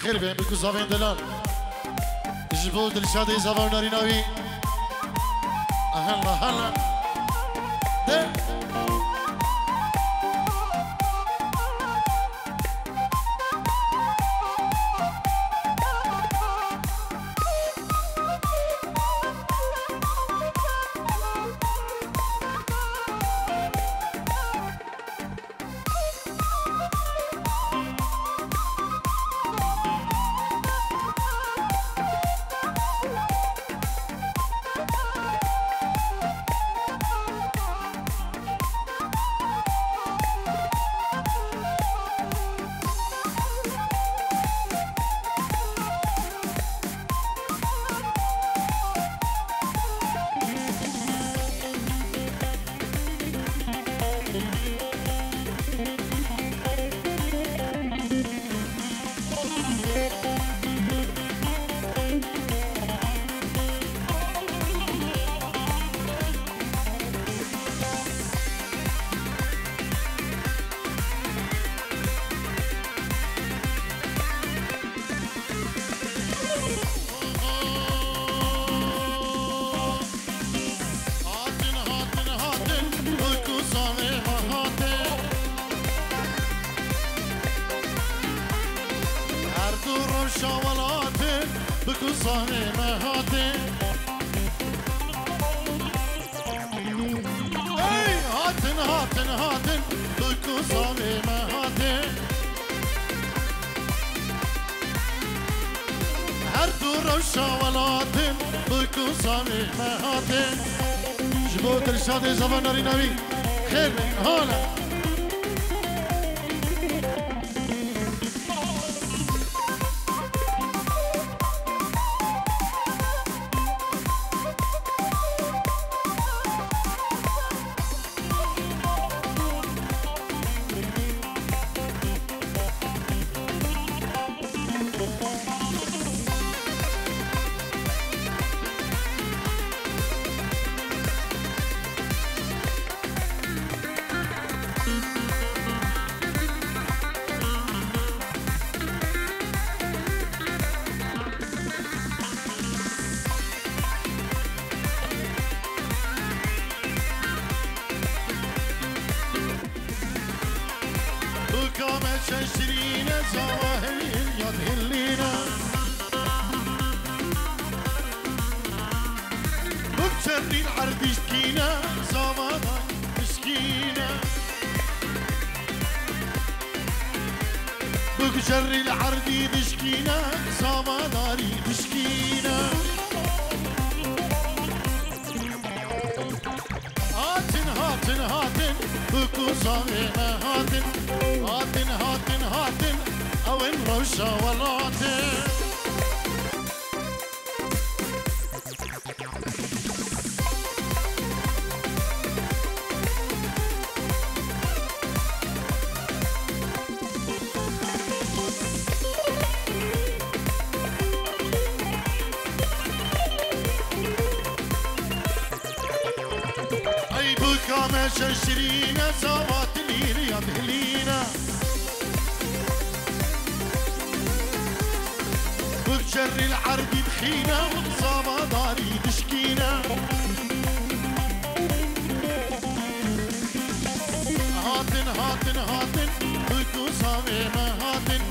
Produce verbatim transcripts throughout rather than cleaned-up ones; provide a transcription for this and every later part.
Xêr be, bi ku zavên delal. Ji bo Dilşadê zava û narîna wî. Hela, hela. De. Hatin, hatin, hatin, bi ku zavê me hatin. Her du rewşa welatin, bi ku zavê me hatin. Hey, hatin, hatin, hatin, bi ku zavê me hatin. Her du rewşa welatin, bi ku zavê me hatin. Ji bo Dilşadê zava narîna wî. Xêr be, hala. Bika me çeşirîne, zava hilîn ya hilîne. Bik çerrîn erdî şkîne, zava da şkîne. Bik çerrîn erdî dişkîne, zava darî dişkîne. Hatin, hatin, hatin, bi ku zavê me hatin. Hatin, hatin, hatin, ew in rewşa welatin. Ey bika me şeşirîne, zava tilîne ya dilîne. Bik çerrî li erdî dixîne, zava darî dişkîne. Hatin, hatin, hatin, bi ku zavê me hatin.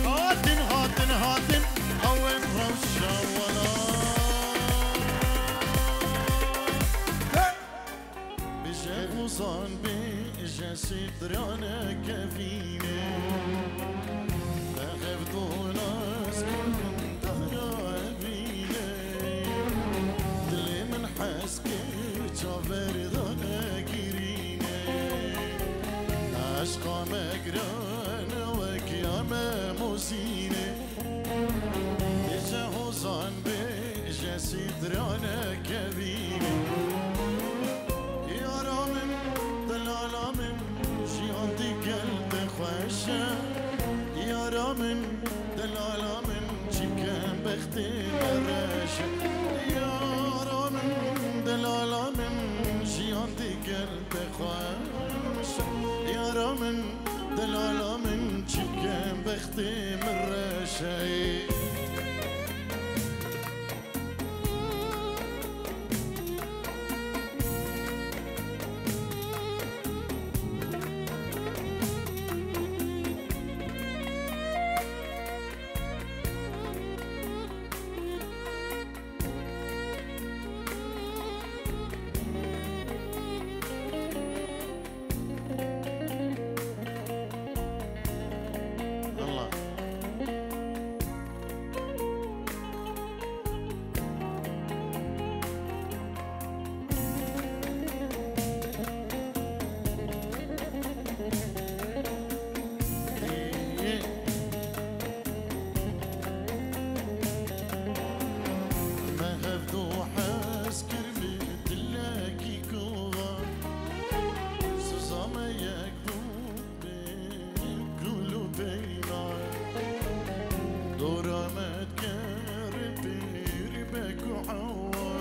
Hatin, hatin, hatin, ew in rewşa welat. Bije hozan bije şîtirane kevîne. Me hevdû nas kirin dara evîne. Dilê min hez kir çaver dane girîne. Eşqa me giran e wek ya me mozîne. Bêje hozan bêje sîtirane kevîne. Yara min, delala min, jiyan digel te xweş e. Yara min, delala min, çi bikim bextê me reş e. Yara min, delala min, jiyan digel te xweş e. Yara min, delala min, çi bikim bextê min reş Şey. Allah. Me hevdu hez kir bi dilekî ku va, siza me yek bû bê kul û peyma. Dora me dikerin pêrî bek û ewa.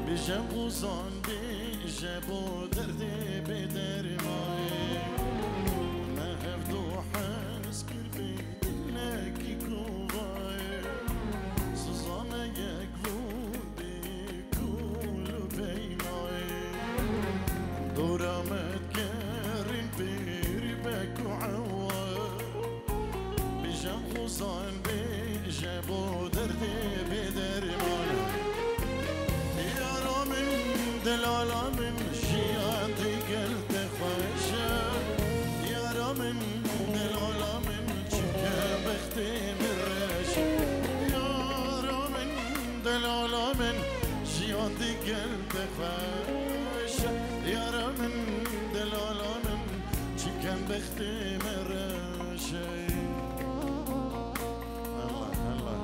Bêje xuzan bêje bo derdê bê dermayê. Me hevdu hez kir bê dilekî ku va, siza me yek bû bê kul û peymayê. Dora me dikerin pêrî bek û ewa. Bêje xuzan bêje bo derdê bê derman. Yara min, delala min, jiyan digel te xweş e. Yara min, delala min, çike bextê min reş e. Yara min, delala min, jiyan digel te xweş e. Yara min, delala min, çike bextê min reş e. Allah, Allah.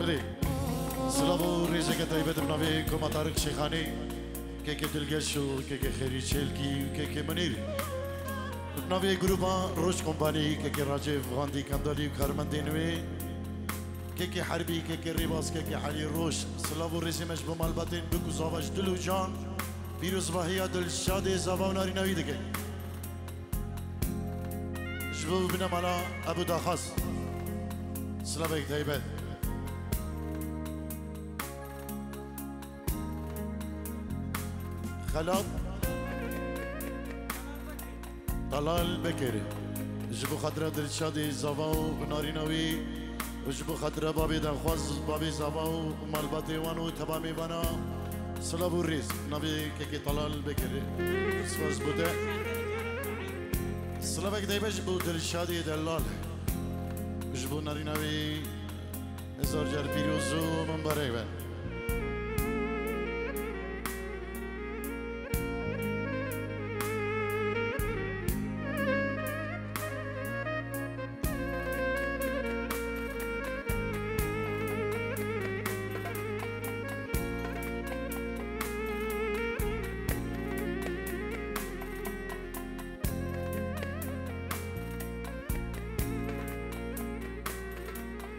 Belê. Silav û rêzeke taybet bi navê Koma Tarık Şêxanî, kekê Dilgeş û kekê Xêrî Çêlkî û kekê Munîr. Bi navê grûba Roj Kompanî, kekê Racêv Xandî Kendalî û karmendên wê, kekê Herbî, kekê Rêbaz, kekê Elî Roj. Silav û rêzê me ji bo malbatên bik û zava ji dil û can. Pîrozbahiya Dilşadê zava û narîna wî dike. Ji bo binemala Ebû Daxaz. Silavek taybet. Xelat Talal Bekir. Ji bo xatira Dilşadê zava û narîna wî û ji bo xatira babê daxwaz, babê zava û malbatê wan û tevamê vana silav û rêz. Navê kekê Talal Bekir. Spas bo te. Silavek taybet ji bo Dilşadê delal. Ji bo narîna wî hezar car pîroz û mimbarek be.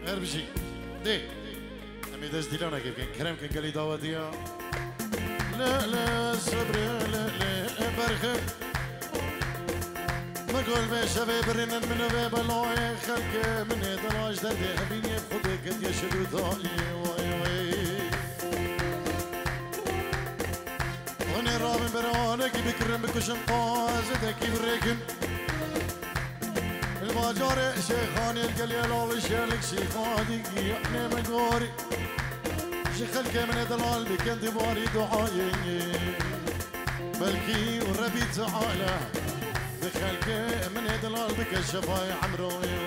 Her bijî. Dê. Em ê dest dîlanekê bikin. Kerem kin gelî dawetiya. Le, le, sebre, le, le, berxe. Me gol be şevê birînin min ve belayê xelkê min ê dilaj derdê evînê xudê ketiye şidû daliyê. Way, way. Hûn ê rabin beranekî bikirin, bikuşin, taze dekî birêkin. Li bajarê Şêxanê li gelê Lal Şêlik Şêxadî giyanê me gorî. Ji xelkê min ê delal bikin dîwarî duayê. Belkî û Rebî Teala bi xelkê min ê delal bike şefayê emroyê.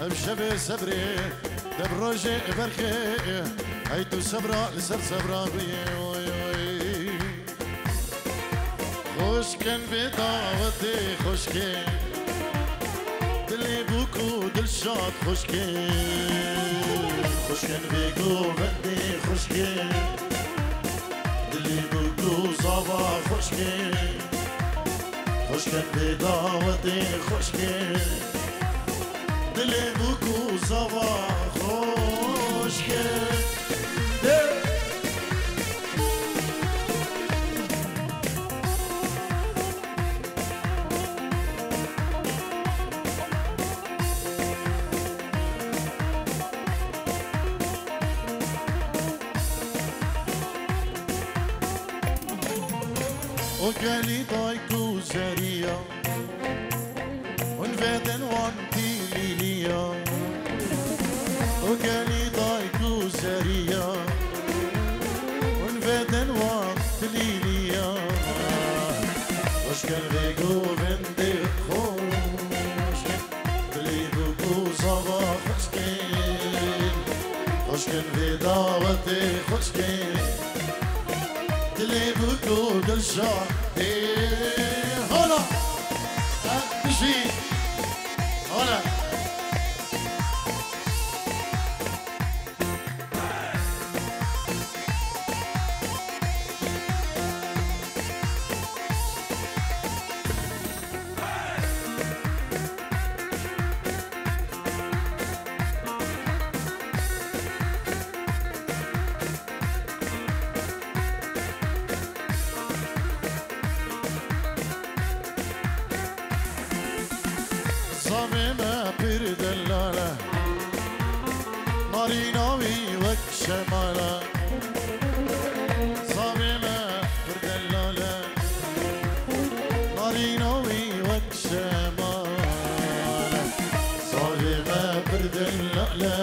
Ev şevê sebrê, dev rojê berxê, ey tu sebra li ser sebra biyê. Oy, oy. Xweşkin vê dawetê xweşkê, dilê bûk û dilşad xweşkê. Xweşkin vê govendê xweşkê, dilê bûk û zava xweşkê. Xweşkin vê dawetê xweşkê, dilê bûk û zava xweşkê. Hey! O gelî dayk û zeriya, hûn vedin wan tîlîliya. O gelî dayk û zeriya, hûn vedin wan tîlîliya. Xweşkin vê govindê xweşkin, dilê bû ku zava xweşkin. Xweşkin vê dawetê xweşkin. Dilê bû ku dilşa. Ê, hola. E, bijî. Hola. Zavê me pir delal e, narîna wî wek şemal e. Zavê me pir delal e, narîna wî wek şemal e. Zavê me pir delal e,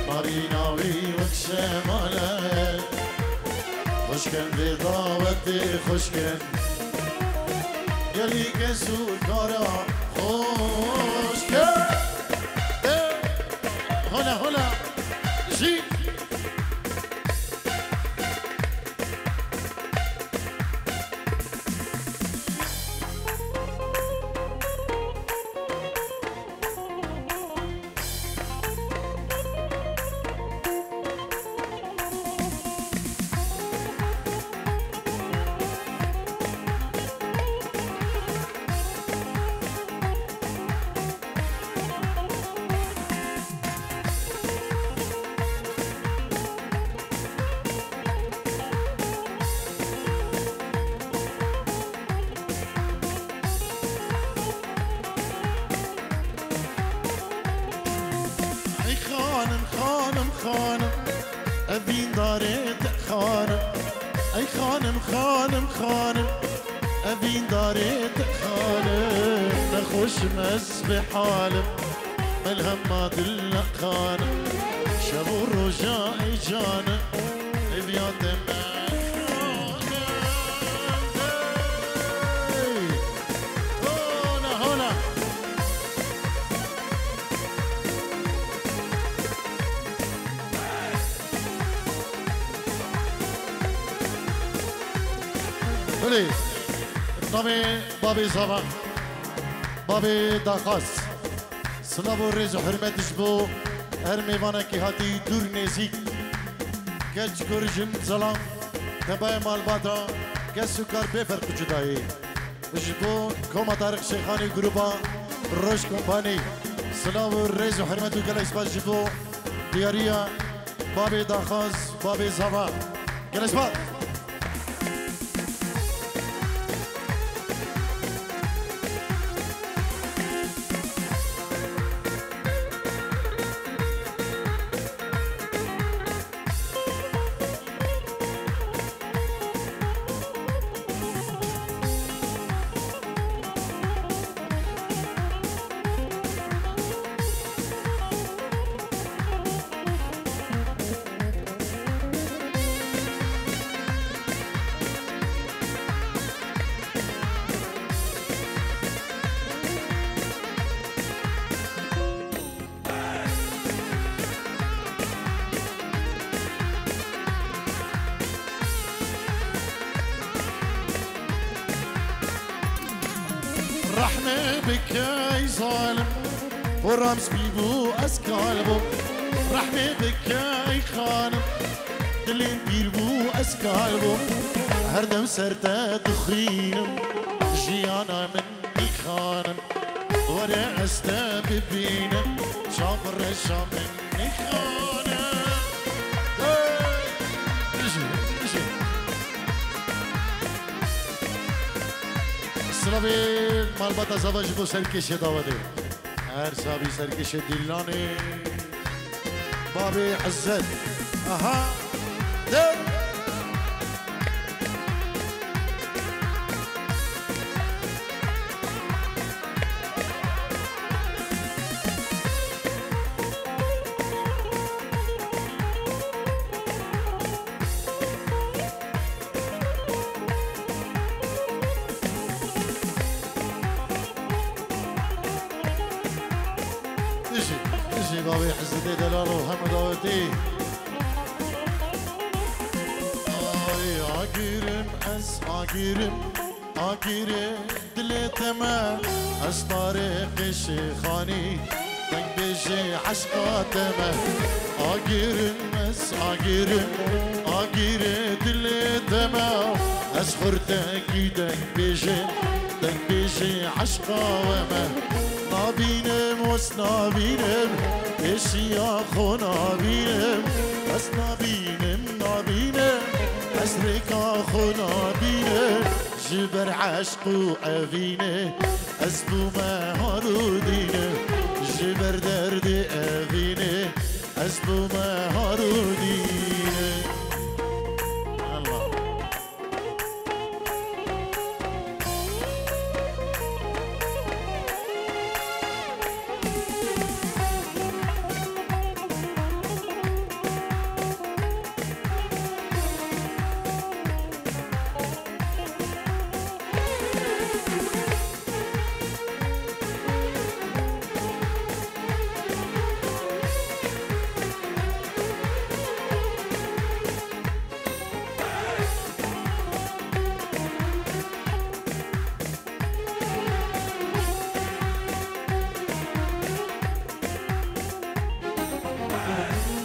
narîna wî wek şemal e. Xweşkin vê dawetê xweşkin. Gelî kes û kara xweşkin. Ê, hola, hola. Jî. Ey xanim, xanim, xanim, evîndarê te xanim. Ey xanim, xanim, xanim, evîndarê te xanim. Nexweş im ez bê halim, melhema dila xanim. Şev û roja ey canim, eviya te me xanim. Hey! Hola, hola. Belê, navê babê Zava, babê Daxaz. Silav û rêz û hurmet ji bo her mêvanekî hatî dûr nêzîk, keç, kur, jin, zelam, tebayê malbata, kes û kar bê ferq û cudayî. Ji bo Koma Tariq Şêxanî, gruba Roj Kompanî, silav û rêz û hurmet û gelek spas ji bo diyariya babê Daxaz, babê Zava. Gelek spas. Rehmê bike ey zalim, bo Ramz bîbû ez kal bûm. Rehmê bike ey xanim, dilê pîr bû ez kal bûm. Her dem ser te dixwînim, jiyana min ey xanim. Were ez te bibînim, çav reşa min nîxanim. Hey! Bijî, bijî. Silavê malbata Zava ji bo serkêşê dawetê. Her sabî serkêşê Dîlanê. Babê Izzet. Aha. De. Bijî, bijî bavê Hizretê delal û hemû dawetî. Ay, agirim ez, agirim, agirê dilê te me, ez tarê qêşê xanî, deng bêjê eşqa te me. Agirim ez, agirim, agirê dilê te me, ez xurtekî deng bêjê, deng bêjê eşqa we me. Nabînim wes nabînim, pêşiya xwe nabînim. Ez nabînim, nabînim, ez rêka xwe nabînim. Ji ber eşq û evînê, ez bûme har û dîne. Ji ber derdê evînê, ez bûme har û dîne. Allah.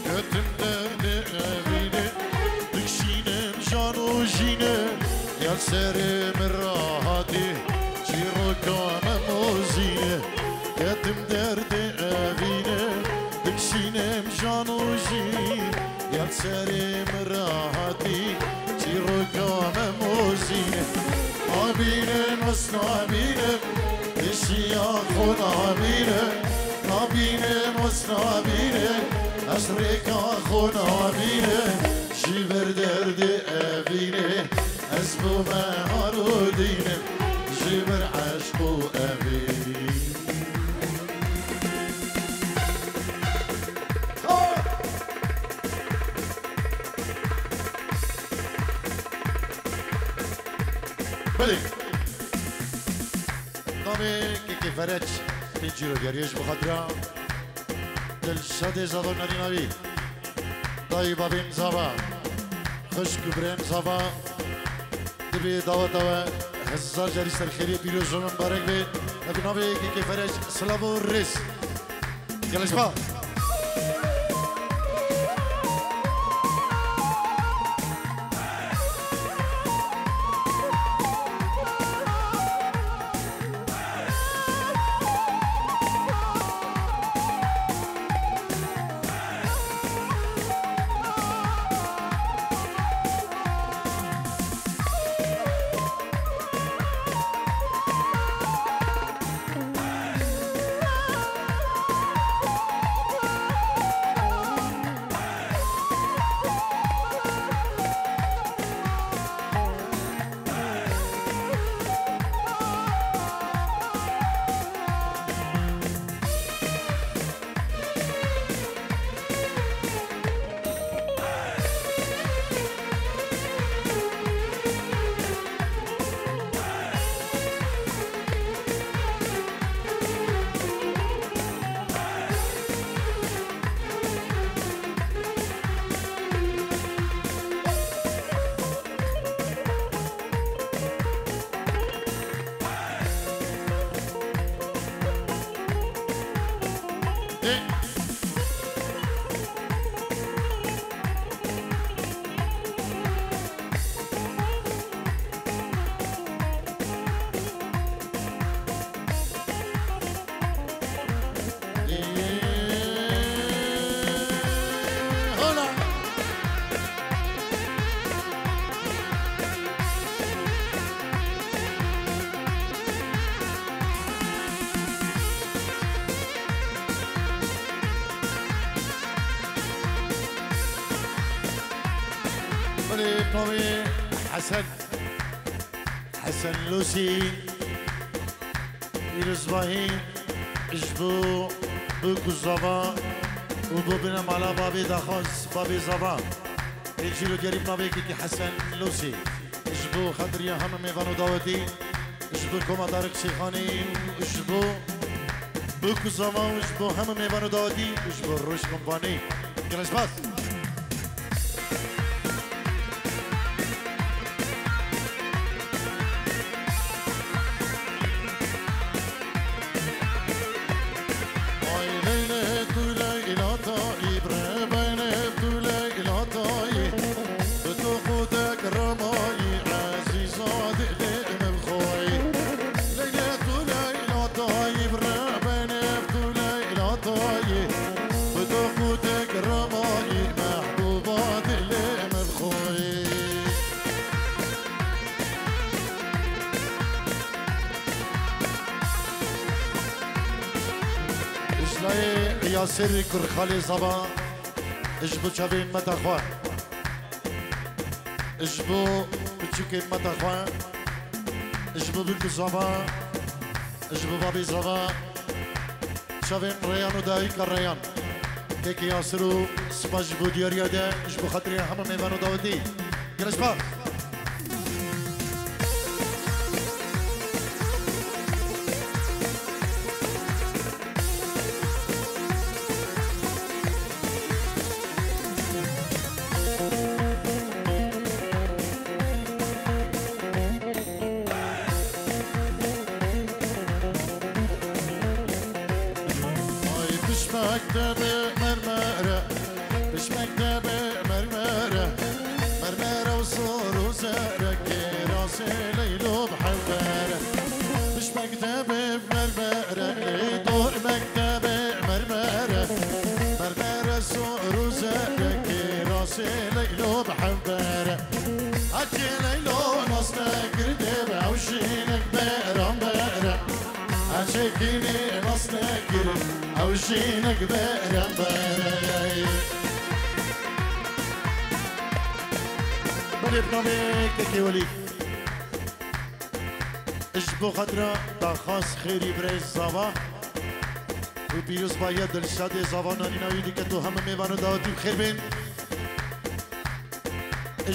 Ketim derdê evînê, dikşînim jan û jînê, ya serê min rahatî, çîroka me mozînê. Ketim derdê evînê, dikşînim jan û jînê, ya serê min rahatî, çîroka me mozînê. Nabînim, ez nabînim, pêşiya xwe nabînim. Nabînim, ez nabînim, ez rêka xwe nabînim. Ji ber derdê evînê, ez bûme har û dînim. Ji ber eşq û evîn. Belê. Navê Kekê Fereç, pêncî ro geriyê ji bo xatira Dilşadê Zava Nerîna wî. Dayî babê min zava, xwişk û birê min zava, dibê daweta we hezar carî ser xêrê pîroz û mibarek be. Ev navê Kekê Fereç, silav û rêz. Gelişme. Belê, navê Hesen, Hesen Losî, pîrozbahî ji bo bûk û zava û bo bine mala babê daxwaz, babê zava. Ê çîrogerî navê Kekê Hesen Losî. Ji bo xatiriya hemî mêvan û dawetî, ji bo koma Tarîk Şêxanî û ji bo Bi ku zaman ji bo hemû mêvan û dawetî ji bo Roj Kompanî. Gelek spas. Ay Leylê tu Leyla Tayyîb re, Beynê tu Leyla Tayyîb. Bi tu qutek remayî, ezîza dilê min xwayî. Leylê tu Leyla Tayyîb re, Beynê tu Leyla Tayyîb. Bi tu qutek remayî, mehbûba dilê min xwayî. Ji layê Yasir Kurxalê Zava, ji bo çavên meta xwe, ji bo piçûkên meta xwe, ji bo bûk û zava, ji bo babê zava, çavên Reyhan û dayika Reyhan. Kekê Yasir û spas ji bo diyariya de, ji bo xatirê hemû mêvan û dawetî. Gelek spas. Ay piş mektebê mermere, piş mektebê mermere, mermere û sor û zere, kêrasê Leylo bi hevbere. Piş mektebê mermere, lê dor mektebê mermere, mermere sor û zere, kêrasê Leylo bi hevbere. Hecê Leylo nas nekir dê be ew jînek beran bere. Hecê kînê nas nekir ew jînek beran bere. Belê bi navê Kekê Welî. Ji bo xatira daxwaz xêrî birêz Zava û pîrozbahiya Dilşadê Zava, narîna wî dike tu hemû mêvan û dawetî bi xêr bên.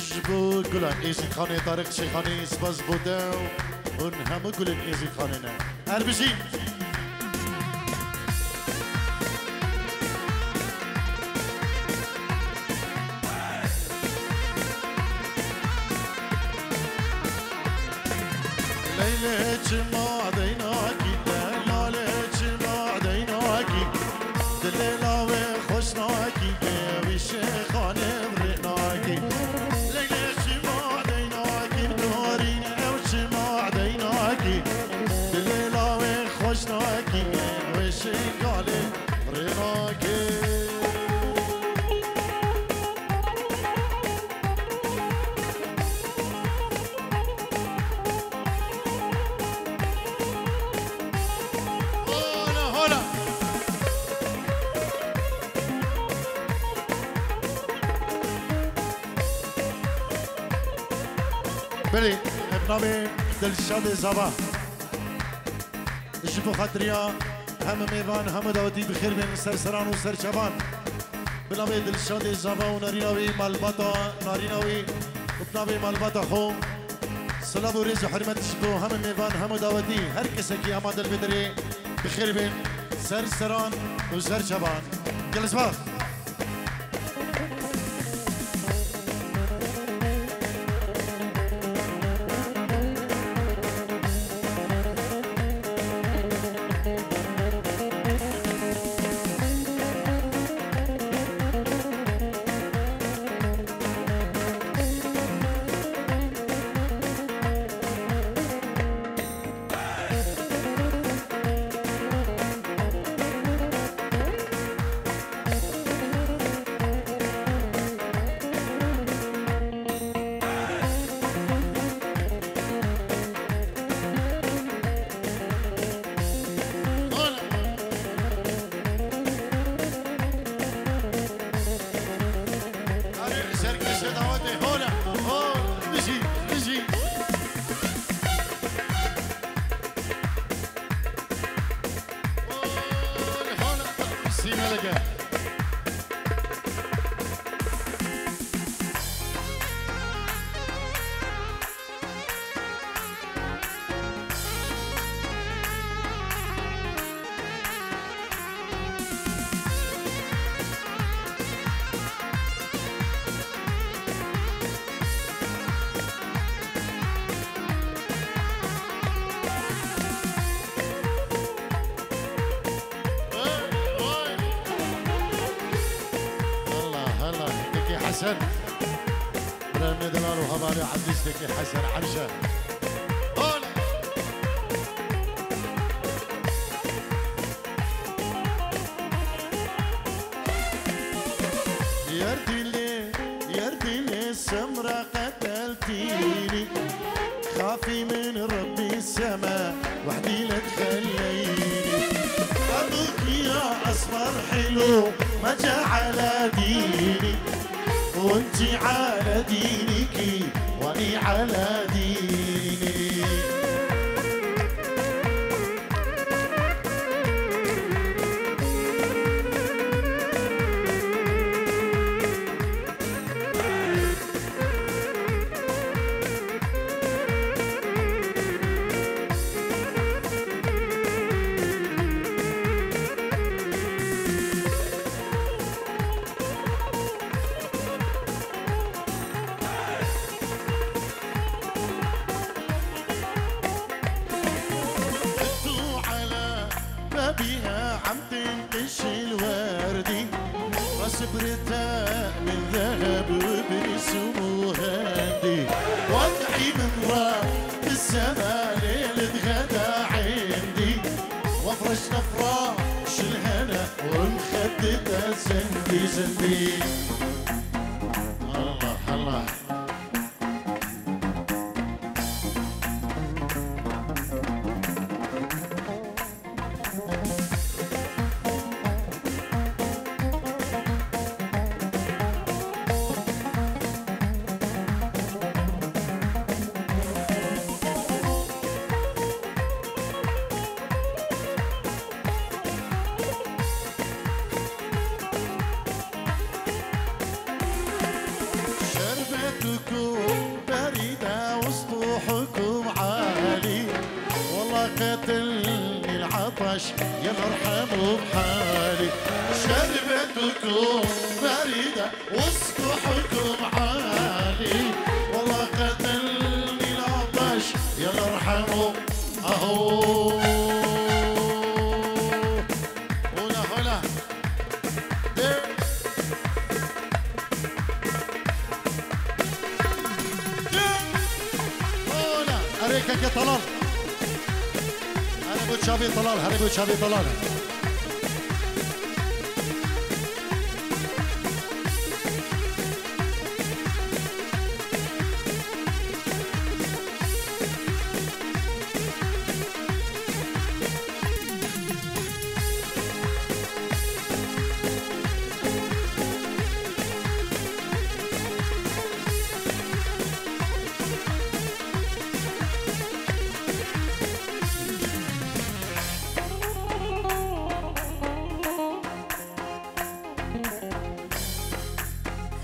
Ji bo gula Êzîdxanê Tariq Şêxanî, spas bo te û hûn hemû gulên Êzîdxanê ne. Her bijî. Leylê çima deynakî, delalê çima deynakî, dilê lawê xweş nakî, bê wî şêxanê bi rê nakî. Leylê çima deynakî, bi dorîn ew çima deynakî, dilê lawê xweş nakî, bê wê şêxanê bi rê nakî. Hola, hola. Belê, bi navê Dilşadê Zava. Ji bo xatiriya hemû mêvan, hemû dawetî bi xêr bên, serseran û serçavan. Bi navê Dilşadê Zava û narîna wî malbata, narîna wî û bi navê malbata xwe, silav û rêz û hurmet ji bo hemû mêvan, hemû dawetî, her kesekî amade li vê derê bi xêr bên, serseran û serçavan. Gelek spas. Arê, serkêşe dawetê, hola, hol, bijî, bijî. Hol, hola, sîmeleke. Sen. Birayê me delal û hevalê Ezîz Tekî Hesen Hemşe. Oley! Yer dilê, yer dilê semra qeteltînî. خافي من ربي السما وحدي لا تخليني. أبوك يا أسمر حلو ما جا على ديني. وانتي على دينك واني على ديني. بابها عم تنقش الوردي، راس بريتها من ذهب وبرسوم وهندي. وضعي من راس السما ليلة غدا عندي، وافرش نفراش الهنا ومخدتها زندي زندي. الله الله. شربتكم باردة وسطوحكم عالي، والله قاتلني العطش، يا الله ارحموا بحالي. شربتكم باردة وسطوحكم عالي، والله قاتلني العطش، يا الله ارحموا. اهو. هولا، هولا. Hola. Erê keke Talal. Here bo çavê Talal, here bo çavê Talal.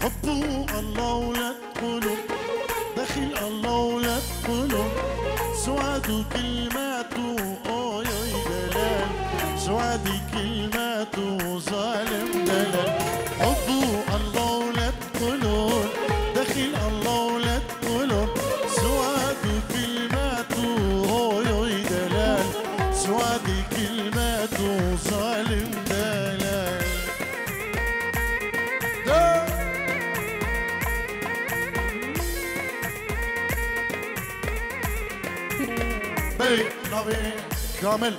حبوا الله ولا تقولوا، دخيل الله ولا تقولوا، سواد كلماته، اوي اوي دلال، سواد كلماته، ظالم دلال. حبوا الله ولا تقولوا، دخيل الله ولا تقولوا، سواد كلماته، اوي اوي دلال، سواد كلماته، ظالم دلال. Belê, navê Kamil.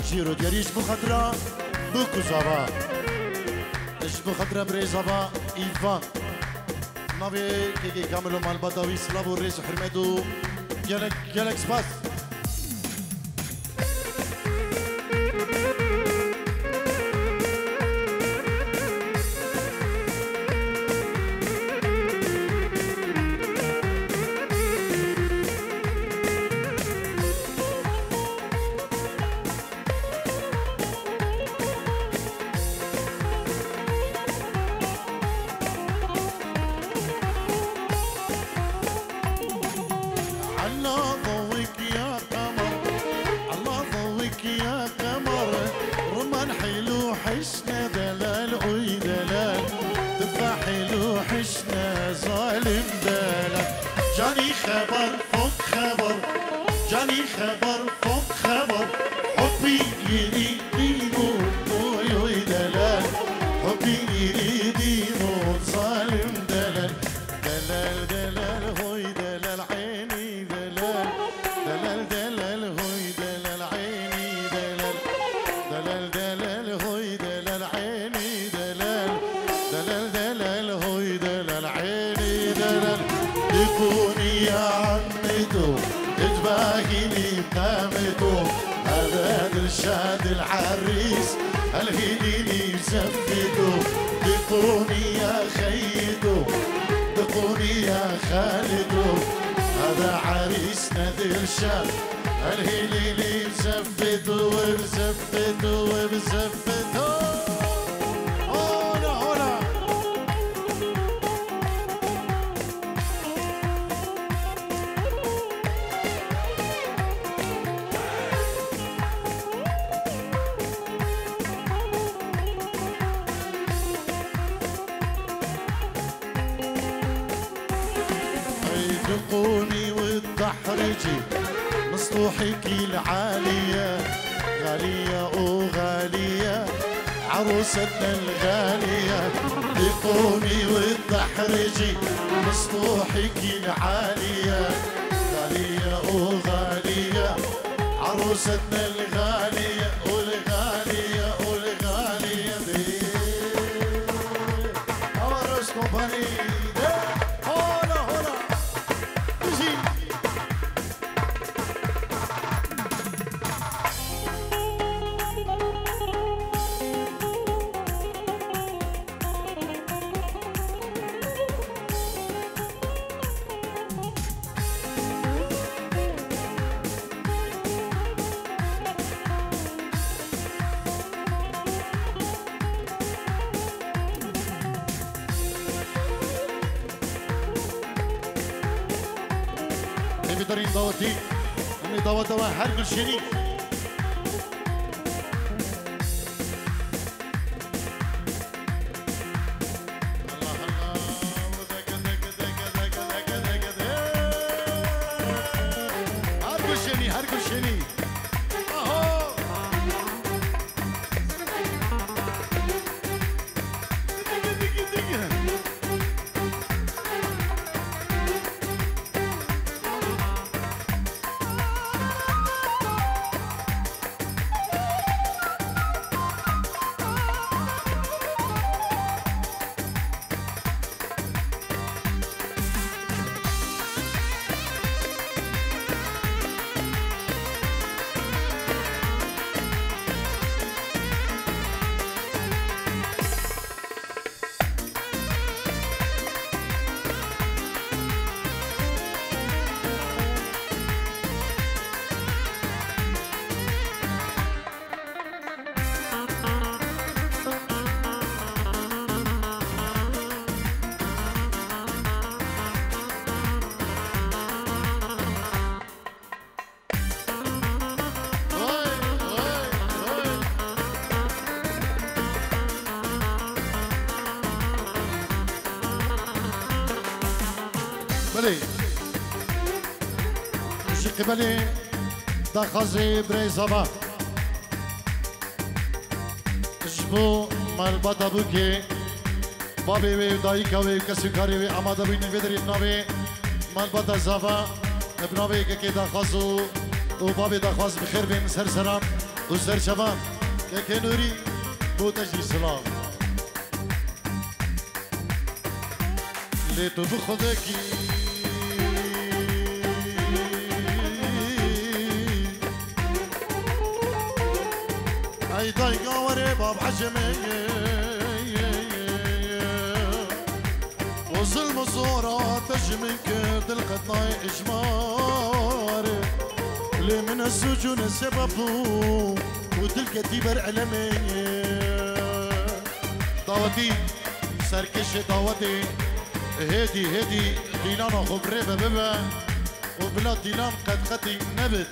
Çîrogerî ji bo xatira Bûk û Zava. Ji bo xatira birêz Zava Îvan. Navê kekê Kamil û malbata wî silav û rêz û hurmet û gelek, gelek spas. على ضوك يا قمر، على ضوك يا قمر، رمان حلو حشنا دلال، اوي دلال، تفاح حلو حشنا ظالم دلال. جاني خبر فوق خبر، جاني خبر فوق خبر، حبي يريد يموت، اوي اوي دلال، حبي يريد يموت. عريس الهليلي زفته، دقوني يا خيته، دقوني يا خالته، هذا عريسنا ذي الشام. الهليلي زفته وبزفته وبزفته. هولا، هولا. هاي دقوني والدحرجي، مسطوحك العالية، غالية وغالية، عروستنا الغالية. دقوني والدحرجي، مسطوحك العالية، غالية وغالية، عروستنا الغالية، والغالية، والغالية. Awa Roj Kompanî. Hola, hola. Bijî. Em ê derên dawetî, em ê daweta we her gulşênî. Allah Allah. Her gulşênî, her gulşênî. Aho! Belê. Ji qibelê daxwazê birayê Zava. Ji bo malbata bûkê, babê wê û dayika wê û kes û karê wê amade bûyîne vê derê bi navê malbata Zava, bi navê yekekê daxwaz û, û babê daxwaz bi xêr bên ser seran û ser çavan. Kekê Nûrî, bo te jî silav. Lê tu bi xwe vekî. Ey dayka were bab ecemê. O zilm û zora te ji min kir dil qet nayê ijmar. Lê min ez sucûne sebeb bû û dil ketî ber elemê. Dawetî, serkêşê dawetê, hêdî hêdî dîlana xwe bi rê ve bibe û bila dîlan qet qetî nebit.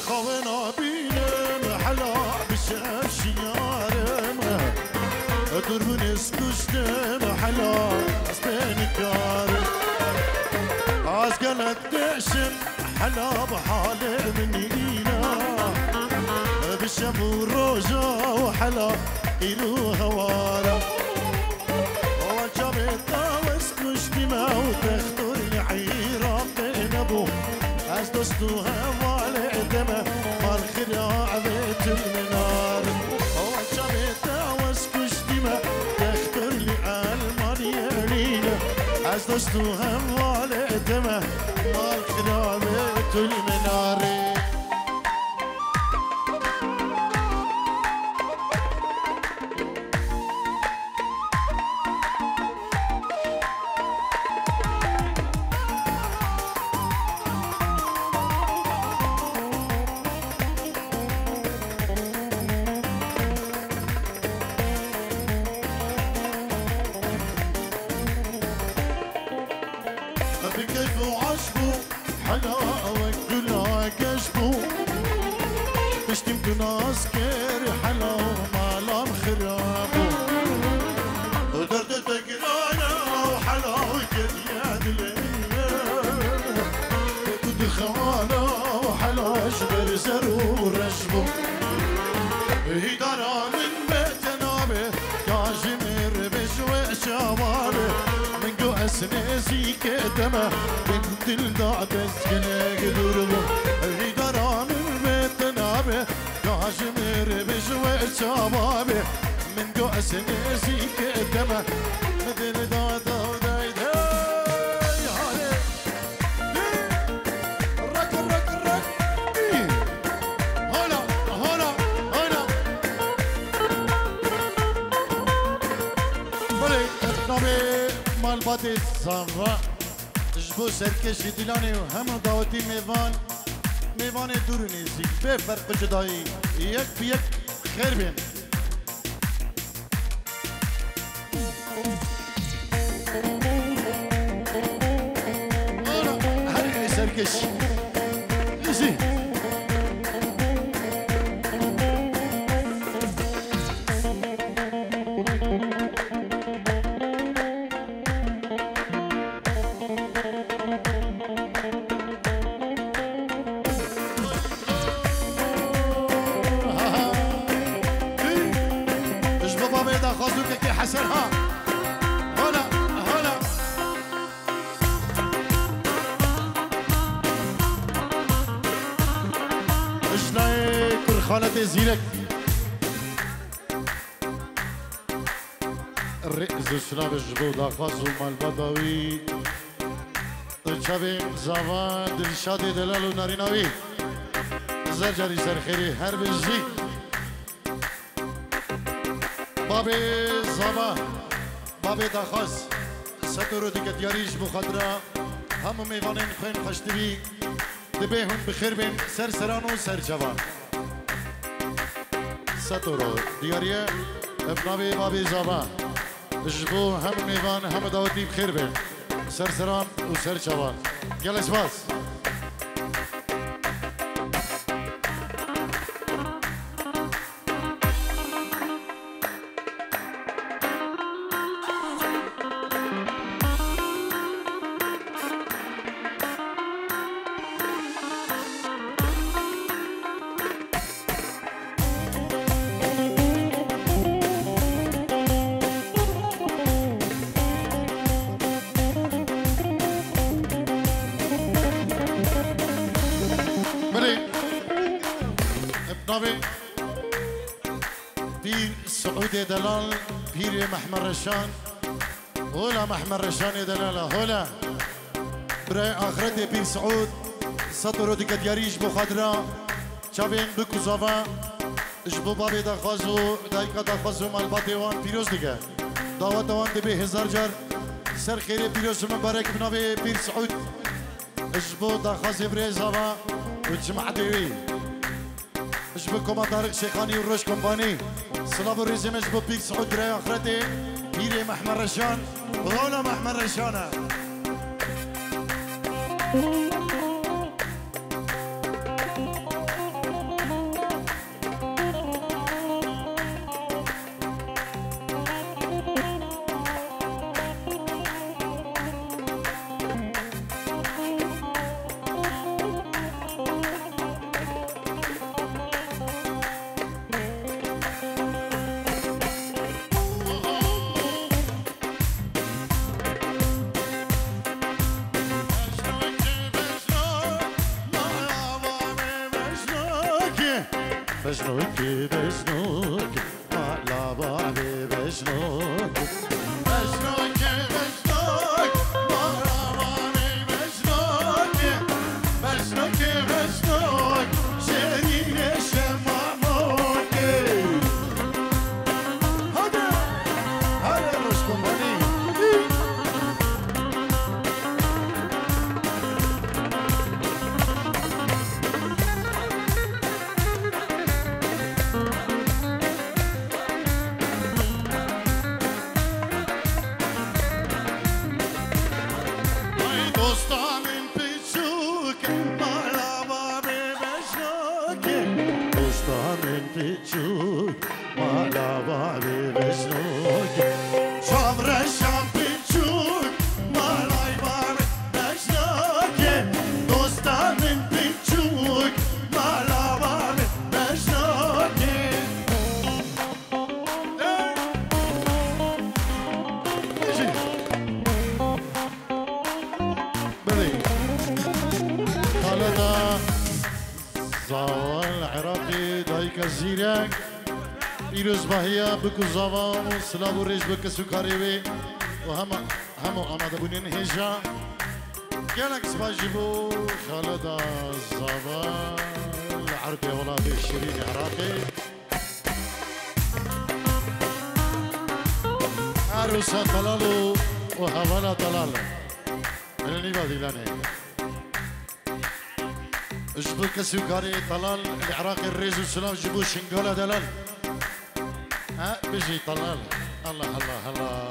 Xawê nabînim hela bi şev şiyarim. Durbûnê ez kuştim hela ez pê nikarim. Ez gelek dêşim hela bi halê min nîna. Bi şev û roja û hela îro hewara. Wan çavê te wes kuştî me û textor li Iraqê nebû. Ez dost û hevalê te me, mal xira evê tu minar. Wan çavê te wes kuştî me, textor li Elmaniyê nîne. Ez dost û hevalê Deme mal xirabe tul menare. Bi keyf û aş bû, hela wek gula geş bû. Piştî min tu nas kir, hela û malam xira bû. Derdê te girana û hela û ketiye dilê min. Tu dixana û hela ji ber zer û reş bû. Hîdara min bê te nabe, ya ji min re be ji we çawa be. Min got ez nêzîkê te me, bin dil da dest gelek dûr bû. Hîdara min bê te nabe, ya ji min re be ji we çawa be. Min got ez nêzîkê te me, min dil da da day day. Hale. Rak, rak, rak. Hola, hola, hola. Belê, navê malbatê Zava ji bo serkêşî Dîlanê û hemû dawetî mêvan, mêvanê dûr û nêzîk, bê ferq û cudayî, yek bi yek xêr bên. Ana, her serkeş. Bizi. Ji bo babê daxwaz û kekê Hesen ha. Hola, hola. Ji layê kurxanetê zîrek. Rêz û silavê ji bo daxwaz û malbata wî. Çavên Zava, Dilşadê delal û narîna wî. Zer carî ser xêrê her bijî. Babê Zava, babê daxwaz, Setoro dike diyarî ji bo xatira hemû mêvanên xwên xweştivî. Dibê hûn bi xêr bên ser seran û ser çavan. Setoro, diyariye, ev navê babê Zava. Ji bo hemû mêvan, hemû dawetî bi xêr be. Ser seran û ser çavan. Gelek spas. Belê, navê Pîr Siûdê Delal, Pîrê Mehmed Reşan. Hola Mehmed Reşanê delala, hola. Birayê axretê Pîr Siûd, Setoro dike diyarî ji bo xatira çavên bik û zava, ji bo babê daxwaz û dayika daxwaz û malbatê wan pîroz dike. Daweta wan dibê hezar car ser xêrê pîroz û mibarek bi navê Pîr Siûd. Ji bo daxwazê birê zava û cimatê wî. Ji bo Koma Tariq Şêxanî û Roj Kompanî. Silav û rêzê me ji bo Pîr Siûd, birayê axretê, Pîrê Mehmed Reşan. Hola Mehmed Reşan e. Mecnûkî, mecnûkî, mala bavê mecnûkî. Mecnûkî, mecnûkî, mala bavê mecnûkî. Zaval Iraqê dayika zîrek. Pîrozbahiya bik û zavan û silav û rêz bi kes û karê wê û hema, hemû amadebûnên hêja. Gelek spas ji bo Xalida Zaval, erdê welatê şirînê Iraqê. Erosa delal û, û hevala delal. Li nîva dîlanê. Ji bo kes û karê delal, li Iraqê rêz û silav ji bo Şingala delal. Ha, bijî delal. Allah, Allah, Allah.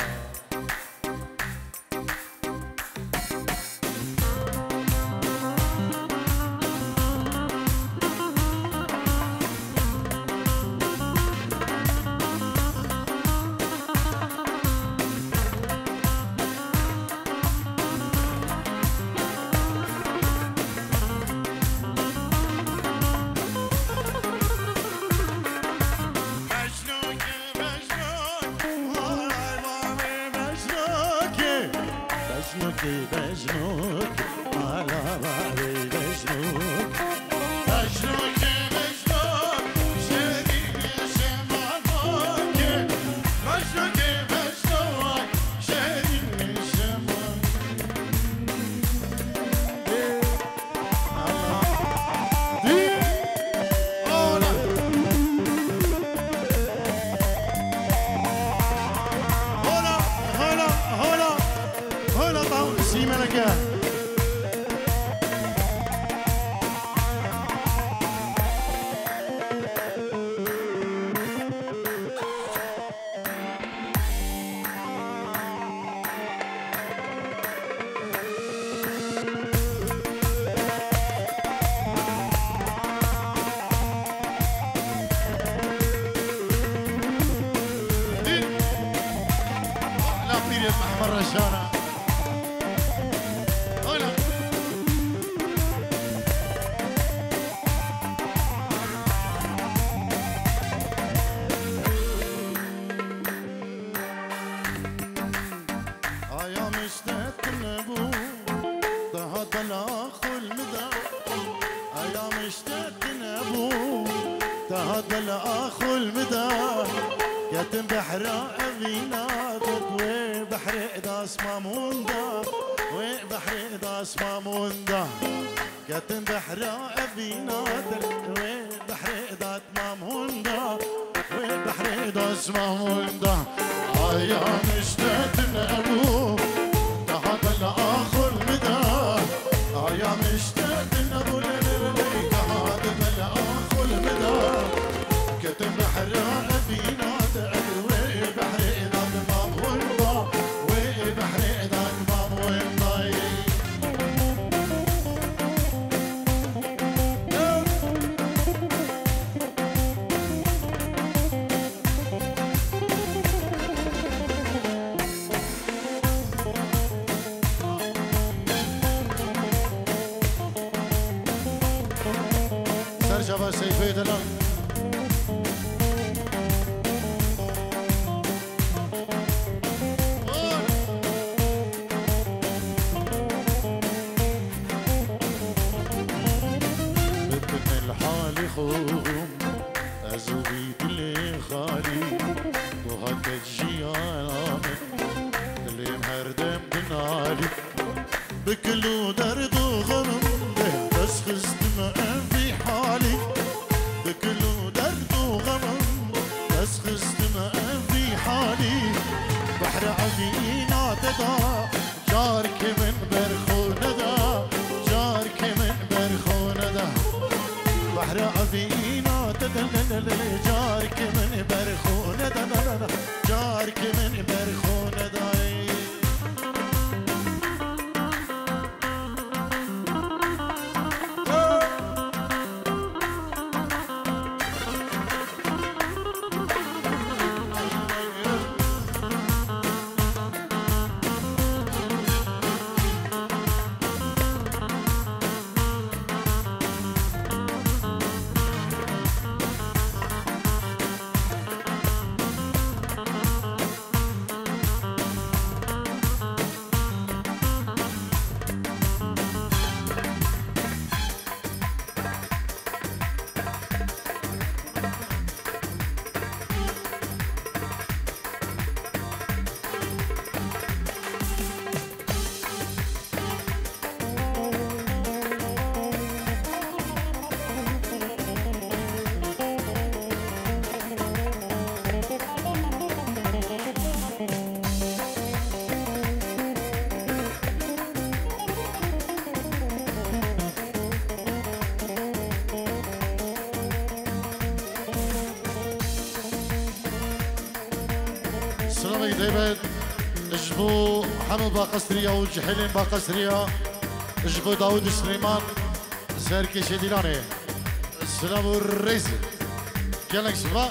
Mecnûkê, mecnûk, ala bavê mecnûk. Mecnûkê, mecnûk, şêrînê şemanokê. Mecnûkê, mecnûk, şêrînê şeman. Hola, hola, hola, hola, tam sîmeleke. La pîrê Mehmed Reşana. Oyna. Aya mişte tune bû, daha dela xul mi da. Aya mişte tune bû, daha dela xul mi da. Ketin behra evîna de, wê behrê da sma mûn da, wê behrê da sma mûn da. Ketin behra evîna de, wê behrê da sma mûn da, wê behrê da sma mûn da. Aya mişte tune bû, daha dela xul mi da. Aya mişte tune bû, lê, lê, lê, lê, daha dela xul mi da. Ketin behra evîna de, wê behrê da sma mûn da, wê behrê da sma mûn da. Serçava Seyfê Delal. Bikin el halî xwe, ez û vî dilê xalî, tu heke jiyana min, dilê min her dem dinalî. Bi kil û derd û xemim de dest xistim ev vî halî. Bi kil û derd û xemim dest xistim ev vî halî. Behre evîna te da, carkê min ber xwe neda, carkê min ber xwe neda. Behre evîna te de, de, de, de, carkê min ber xwe neda, da, da, da, carkê min ber xwe neda. Selamê taybet ji bo hemû Baqesriya û cihêlên Baqesriya, ji bo Dawid û Silêman, serkêşê Dîlanê. Silav û rêz. Gelek silav.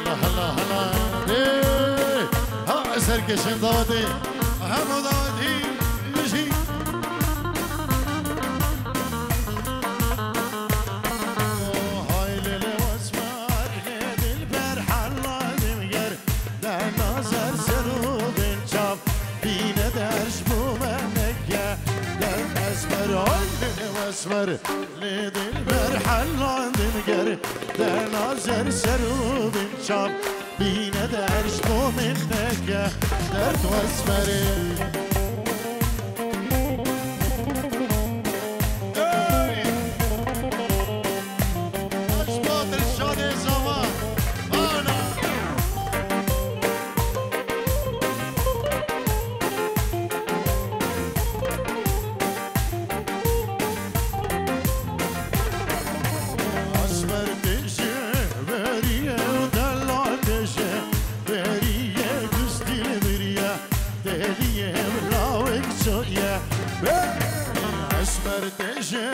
Hela, hela, hela. Ê, ha, serkêşên dawetê. Hemû dawetî bijî. Hay lê lê wesmer, lê dilber, hela dilger. Derna zer ser û bin çav, bîne derş bû me neke. Der esmer, hay lê lê wesmer. Lê dilber, hela dilger, derna zer ser û bin çav, bîne derş bo min neke, derd wesmerê. Ey! Aşma Dilşadê Zaman, ana! Esmer têje beriye û dela têje, beriye gustîl biriye, deliyê lawik çoye. Esmer têje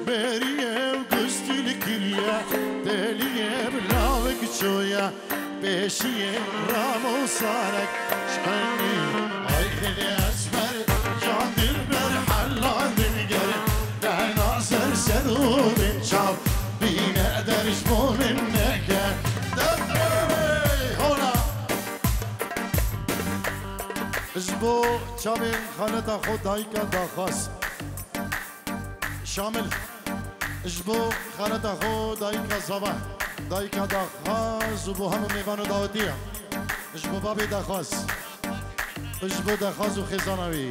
beriye û gustîl kiriye, deliyê lawik çoye. Pêşiyê Ramûsanek şenî. Ay dilê esmer, can dilber, hela dilger. Dena ser ser û bin çav, bîne derş bo min neke. Derdê hola. Ji bo çavên xaleta xwe dayika daxwaz. Şamil. Ji bo xaleta xwe dayika zava, dayika daxwaz û bo hemû mêvan û dawetiya. Ji bo babê daxwaz. Ji bo daxwaz û xêzana wî.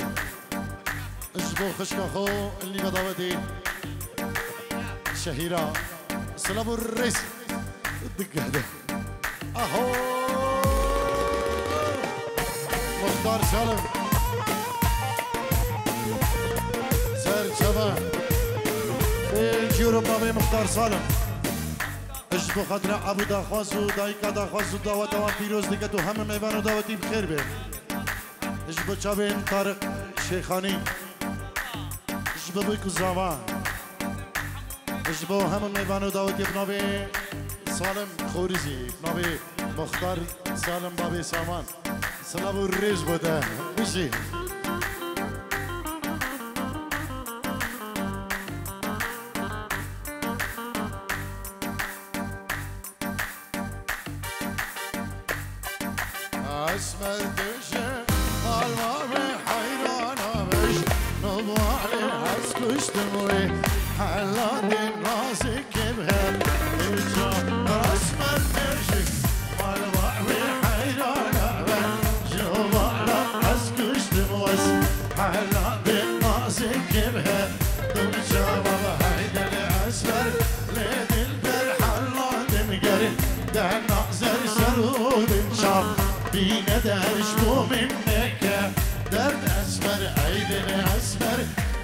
Ji bo xişka xwe li nîva dawetê. Şehîra. Silav û rêz. Digehde. Aho! Muxtar Salim. Serçava. Pêncî euro bavê Muxtar Salim. Ji bo xatira Ebû daxwaz û dayika daxwaz û daweta wan pîroz diket û hemû mêvan û dawetî bi xêr be. Ji bo çavên Tariq Şêxanî. Ji bo bik û zava. Ji bo hemû mêvan û dawetî bi navê Salim Xorizî, bi navê Muxtar Salim Babê Saman. Silav û rêz bo te. Bijî. Esmer dije, malva ve hayrana beş, nobale ez kuştum ve, hela din nazik kebher. Esmer dije, malva ve hayrana beş, nobale ez kuştum ve, hela din nazik kebher. Dum çava haydele esmer, le dilber hela din ger. Dena zer ser û bin çav, bîne derş bo min neke. Derd esmer, ey dil esmer,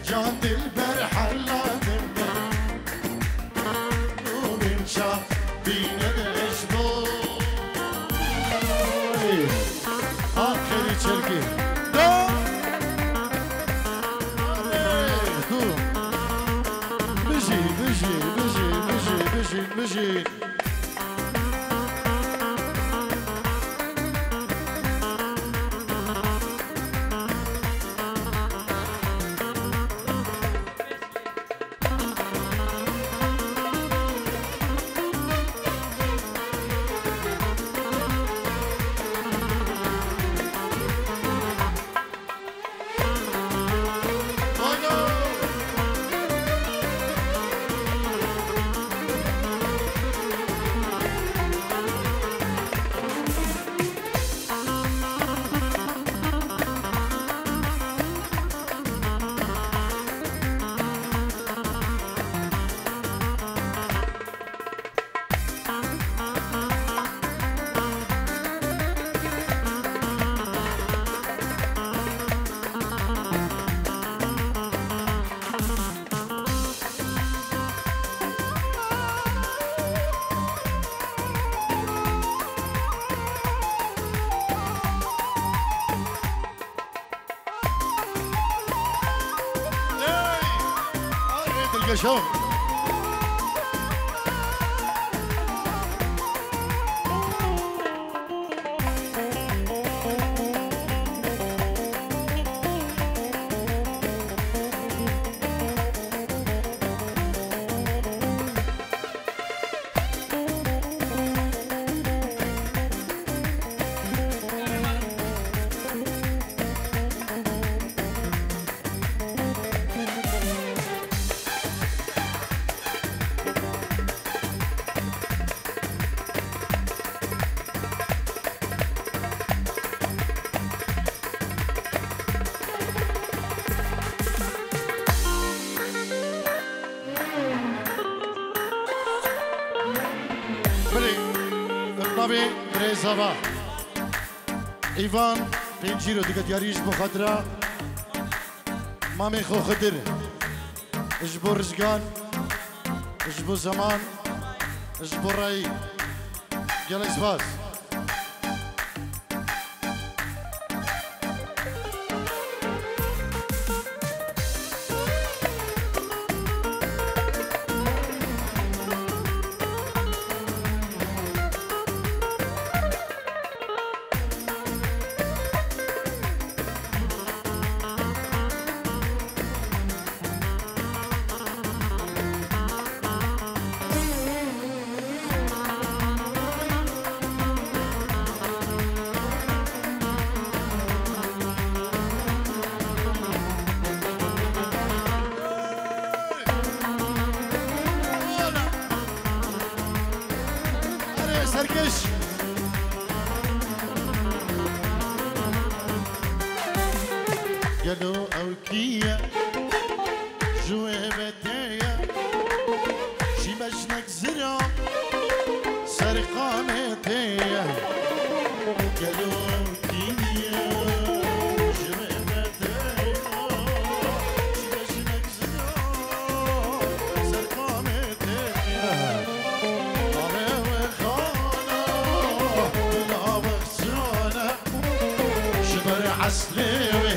can dilber hela dilber. Û bin çav, bîne derş bo. Aferî çelkî. Do. Ê, du. Bijî, bijî, bijî, bijî, bijî, bijî. Şov. Belê, ev navê birêz hava. Îvan pêncî ro dike diyarî ji bo xatira mamê xwe Xidir, ji bo rizgan, ji bo zeman, ji bo rayî. Gelek spas. Erê serkeş. Gelo ew kî ye? Ji wê betê ye. Şî beşnek zira ser qamê tê ye. Gelo kî ye? Ji wê betê ye. Şî beşnek zira ser qamê tê ye. Navê wê xana, navê xana. Ji ber eslê wê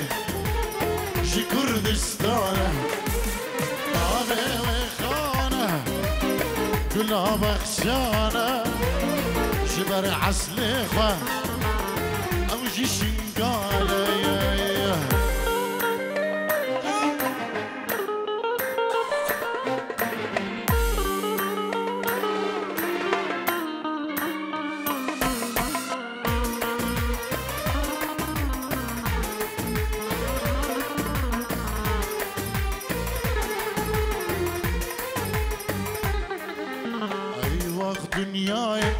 ji Kurdistan e. Navê wê xan e, Gula Bexşan e. Ji ber eslê xwe ew jî Şingal e. Eywax dinyayê,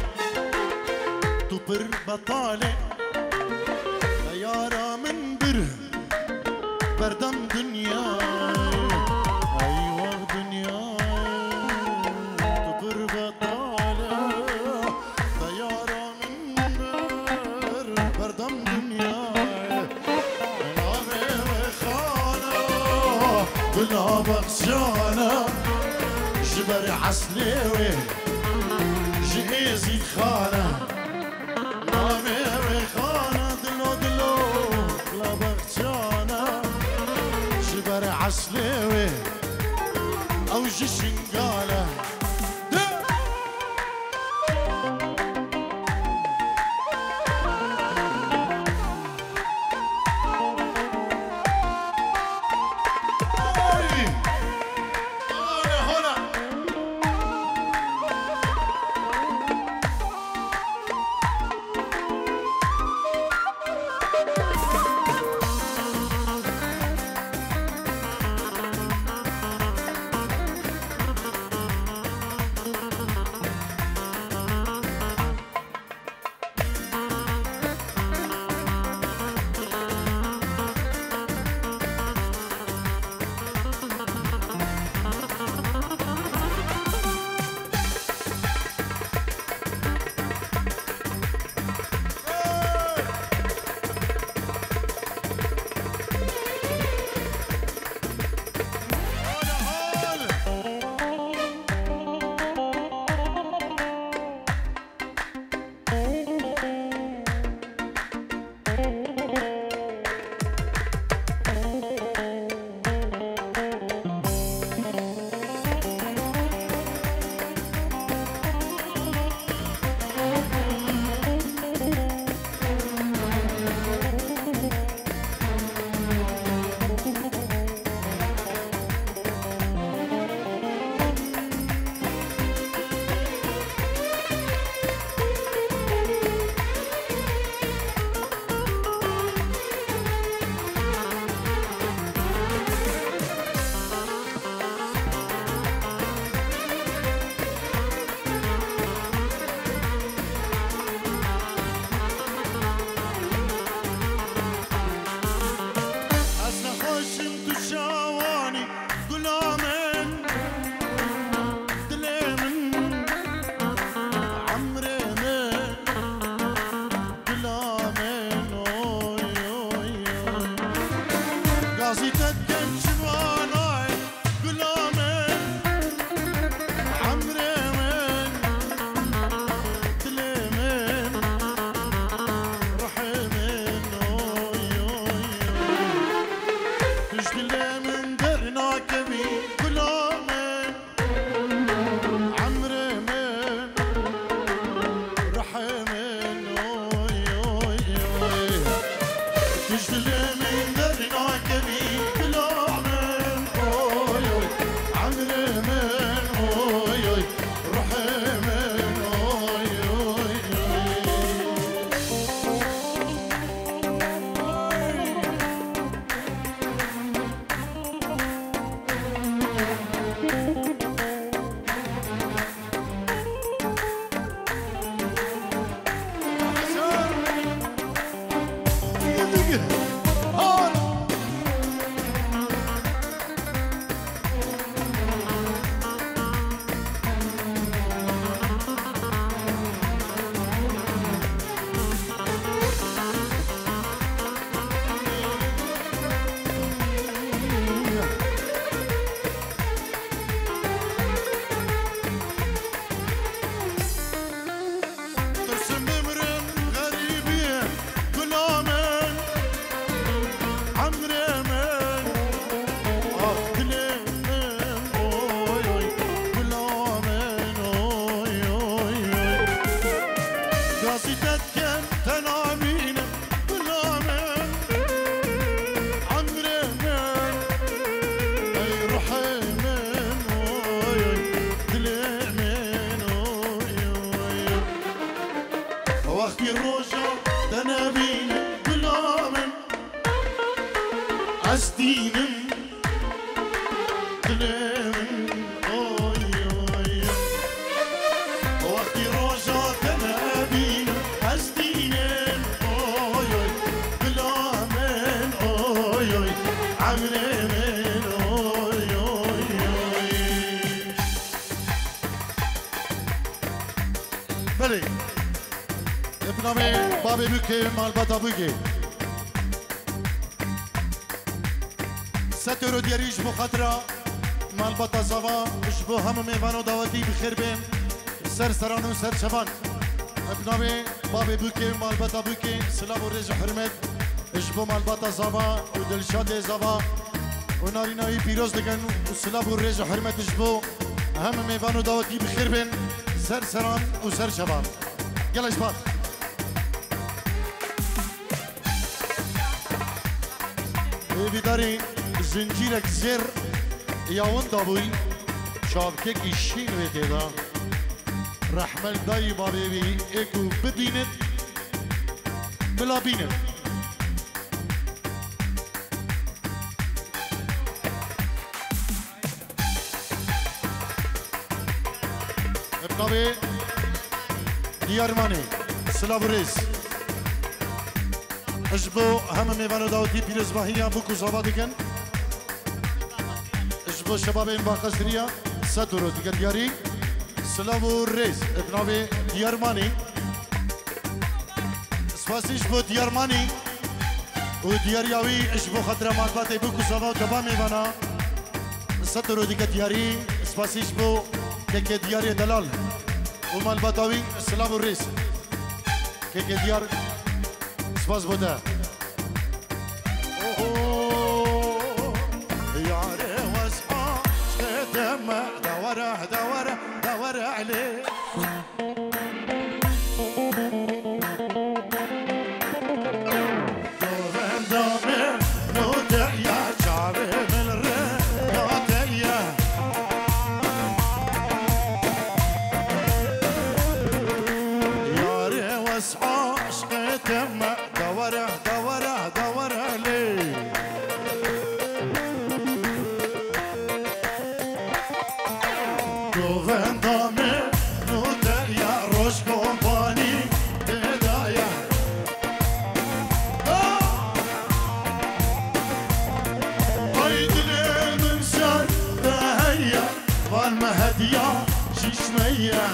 tu pir betal î, teyara min bir berdem dinyayê. Eywax dinyayê, tu pir betal î, teyara min bir berdem dinyayê. Navê wê xana, Gula Bexşan e, ji ber eslê wê ji Êzîd Xan e. Navê wê xana, dilo dilo, Gula Bexşan e, ji ber eslê wê ew ji Şingal e. Roja te nebînim bila min, ez dînim dilê min, oy, oy. Wextî roja te nebînim, ez dînim, oy, oy, bila min, oy, oy, emrê min, oy, oy, oy. Belê. Bi navê babê Bûkê, malbata Bûkê. Sed euro diyarî ji bo xatira malbata Zava, ji bo hemû mêvan û dawetî bi xêr bên, ser seran û ser çevan. Bi navê babê Bûkê, malbata Bûkê, silav û rêz û hurmet ji bo malbata Zava û Dilşadê Zava û narîna wî pîroz dikin û silav û rêz û hurmet ji bo hemû mêvan û dawetî bi xêr bên, ser seran û ser çevan. Gelek spas. Ê vî darî zincîrek zêr ya winda bûyî, çavkekî şîn wê tê de. Rehme li dayî babê bî, ê ku bibînin, bila bînin. Bi navê Diyarmanê, silav û rêz. Ji bo hemû mêvan û dawetî pîrozbahiya bûk û zava dikin. Ji bo şebabên Baqesiriya sed euro dike diyarî. Silav û rêz. Bi navê Diyarmanî. Spasî ji bo Diyarmanî û diyariya wî ji bo xatira malbatê bûk û zava û teva mêvana. Sed euro dike diyarî. Spasî ji bo kekê Diyarê Delal û malbata wî, silav û rêz. Kekê Diyar, spas bo te. Oho, yarê wes aşkê te me, dewere, dewere, dewere lê. Govenda min note ya, çavê min re note ya. Yarê wes aşkê te me, dewere, dewere, dewere lê. Govenda min note ya, roj kompanî tê de ye. Ay dilê min ser te heye, van me hediya çişmeye.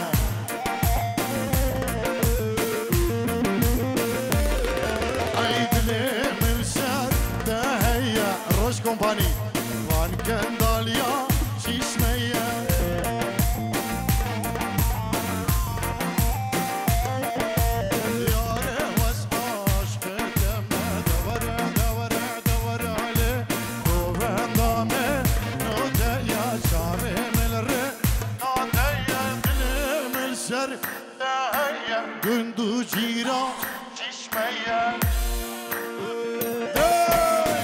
Ay dilê min ser te heye, roj kompanî, van kendaliya çişmeye. Yarê wes aşkê te me, dewere, dewere, dewere lê. Govenda me note ya, çavê min re note ya, dilê min ser te heye, gund û cîran çişmeye. Hey!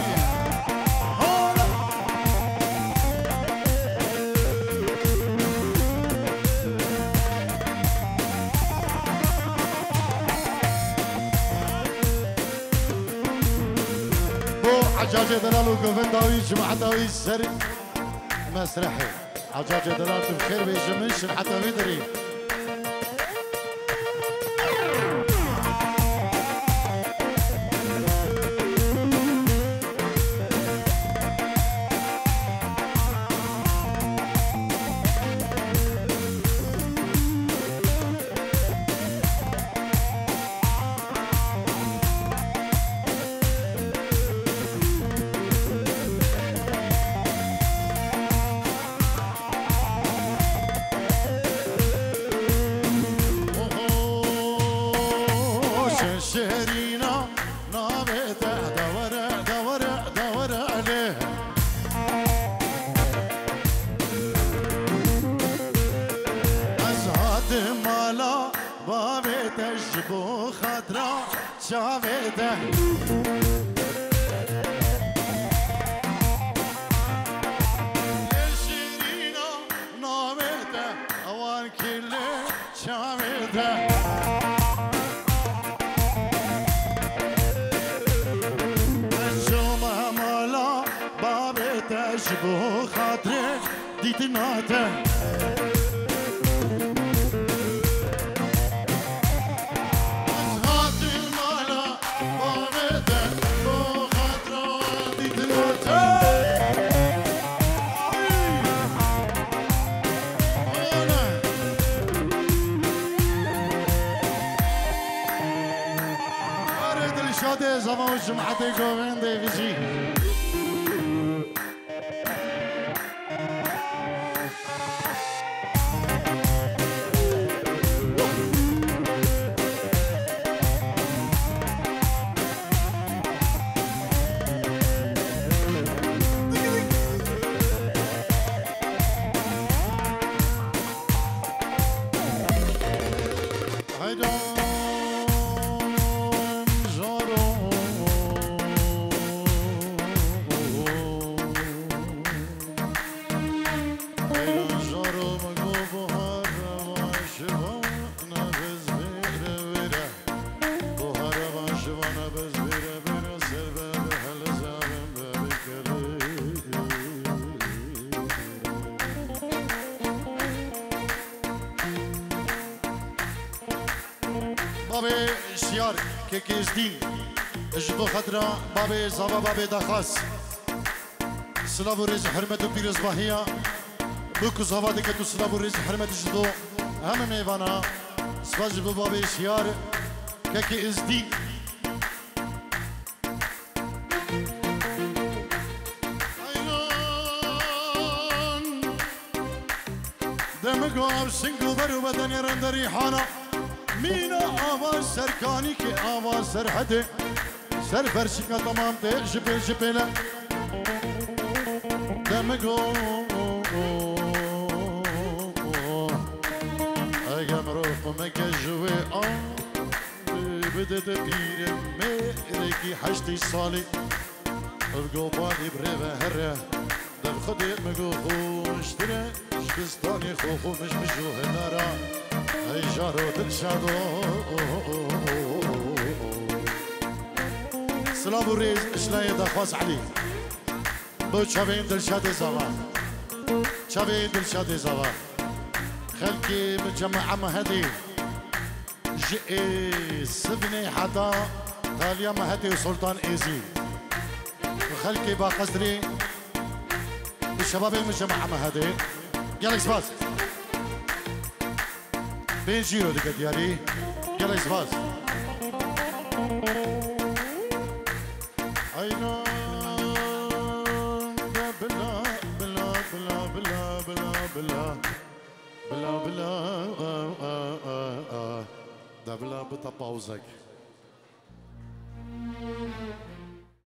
Hala! Bo Ecacê Delal û govenda wî, cemaeta wî ser mesrehê. Ecacê Delal, tu bi xêr bêjî, min şin heta vê derê. Oho, şe-, şêrîna navê te, dewere, dewere, dewere lê. Ez hatim mala bavê te ji bo xatira çavê te. Lê şêrîna navê te, ewan kirlê çavê te. Tinate. Ez hatim mala bavê te, bo xatra dîtina te. Ay! Ana! Arê Dilşadê, zava û cimatê govendê vijî. Haydan jaro. Haydan jaro, me go buhar va şivan, ne bez vêre vêre. Buhar va şivan, ne bez vêre vêre, ser be be hele zerem be be kere. Babê Şiyar, kekê Êzdîn, ji bo xetra babê Zava, babê Daxaz. Silav û rêz, hurmet û pîrozbahiya, bi ku Zava dike tu silav û rêz, hurmet ji bo hemî mêvana. Spas ji bo babê Şiyar, kekê Êzdîn. Hayran. Demig û avşing û ber û bedenê rende rîhana. Mîna ava serkanî ke ava serhedê. Ser ferşika tamam tê ji pê ji pêle. Demig û ege mirov qumeke ji wê a. Bide de pîrê mêrekî heştê salî. Ev go balî bi rê ve here. Dev Xwedê min go xweştir e. Ji distanê xwe xwe mij mij û hinara. Hey jaro Dilşado. Silav û rêz ji layê Daxwaz Elî. Bo çavên Dilşadê Zava. Çavên Dilşadê Zava. Xelkê min cemaê Mehedê. Ji ê Sivnê heta taliya Mehedê û Sultan Êzî. Bi xelkê Baqesrê, bi şebabê min cemaê Mehedê. Gelek spas. Pênc euro dike diyarî. Gelek spas. Hayran de bila, bila, bila, bila, bila, bila. Bila, bila, a, a, a, a. Da bila bita pauzek.